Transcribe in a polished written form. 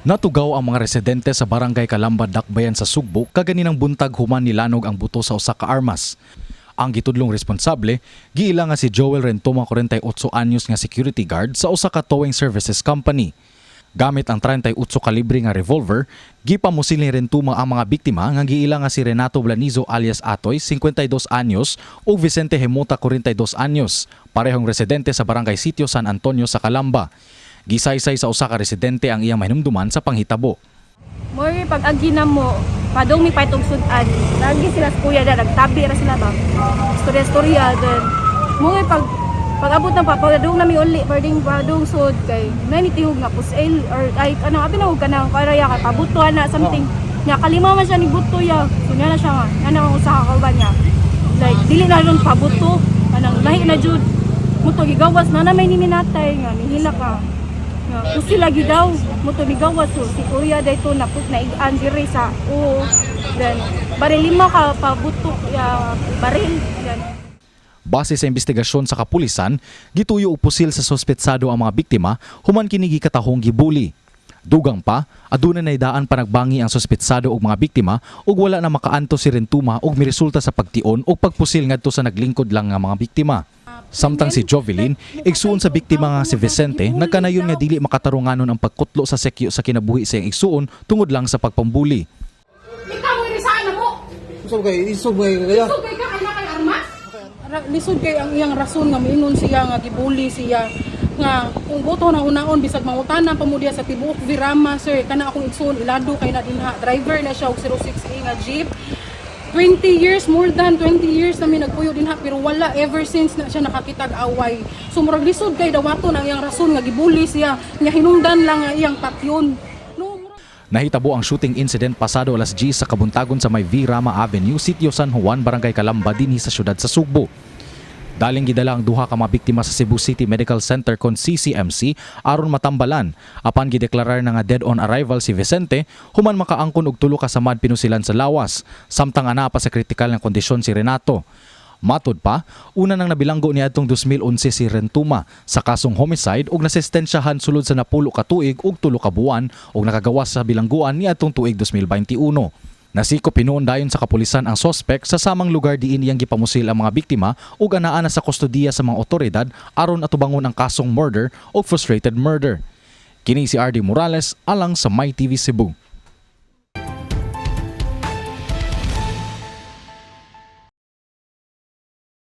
Natugaw ang mga residente sa Barangay Kalamba, Dakbayan sa Sugbo kaganinang buntag human nilanog ang buto sa usa ka armas. Ang gitudlong responsable, giila nga si Joel Rentoma, 48 anyos, nga security guard sa usa ka towing services company. Gamit ang 38 kalibre nga revolver, gipamusil ni Rentuma ang mga biktima nga giila nga si Renato Blanizo alias Atoy, 52 anyos, ug Vicente Hemota, 42 anyos, parehong residente sa Barangay Sitio San Antonio sa Kalamba. Gisaysay sa usa ka residente ang iyang mahinumduman sa panghitabo. More pag agi na mo, padong mi paytog sudan, lagi sila sa kuya na nagtabi ra sila ba. Istorya istorya, then mo pag pag-abot ng papadung nami uli pwedeng padung sud kay nanitihog nga pusil or ay ano abi na og kanang karaya ka pabuto na something nya kalima man siya ni buto ya. So nya na siya nga ana ang usa ka kauban niya, like dili na ron pabuto, anang lahi na jud mo to gigawas na na may niminatay nga nihila ka nga pusil lagi daw mo to migawas. So si kuya dayto naput na igaan diri sa oo, then baril, lima ka pabutok ya baril then. Base sa investigasyon sa kapulisan, gituyo og pusil sa suspetsado ang mga biktima human kini gikatahong gibuli. Dugang pa, aduna nay daan panagbangi ang suspetsado og mga biktima ug wala na makaanto si Rentuma ug miresulta sa pagtion ug pagpusil ngadto sa naglingkod lang nga mga biktima. Samtang si Jovelyn, igsuon sa biktima nga si Vicente, nagkanayon nga dili makatarunganon ang pagkutlo sa sekyo sa kinabuhi sa iyang igsuon tungod lang sa pagpambuli. Ikaw mo saan mo? Isog kay isog kay kaya. Sugay ka kay na kay armas? Lisod kay ang iyang rason nga miingon siya nga gibuli siya, nga kung boto na unaon bisag mangutana pa mo diya sa tibuok Virama, sir. Kana akong igsoon, ilado kay na dinha, driver na siya og 06A nga jeep. 20 years, more than 20 years na mi nagpuyo dinha, pero wala ever since na siya nakakitag away. So murag lisod kay dawaton ang iyang rason nga gibuli siya nga hinungdan lang nga iyang patyon, no? Nahitabo ang shooting incident pasado alas 10 sa kabuntagon sa may V. Rama Avenue, Sitio San Juan, Barangay Kalamba, dinhi sa siyudad sa Sugbo. Daling gidala ang duha ka mga biktima sa Cebu City Medical Center kon CCMC aron matambalan. Apan gideklarar na nga dead on arrival si Vicente human makaangkon og tulo ka samad pinusilan sa lawas, samtang anaa pa sa kritikal nga kondisyon si Renato. Matod pa, una nang nabilanggo niadtong 2011 si Rentuma sa kasong homicide ug nasentensyahan sulod sa 10 ka tuig ug 3 ka buwan ug nakagawas sa bilangguan niadtong tuig 2021. Nasikop hinuon dayon sa kapulisan ang sospek sa samang lugar diin iyang gipamusil ang mga biktima ug anaa na sa kustodiya sa mga otoridad aron atubangon ang kasong murder o frustrated murder. Kini si RD Morales alang sa My TV Cebu.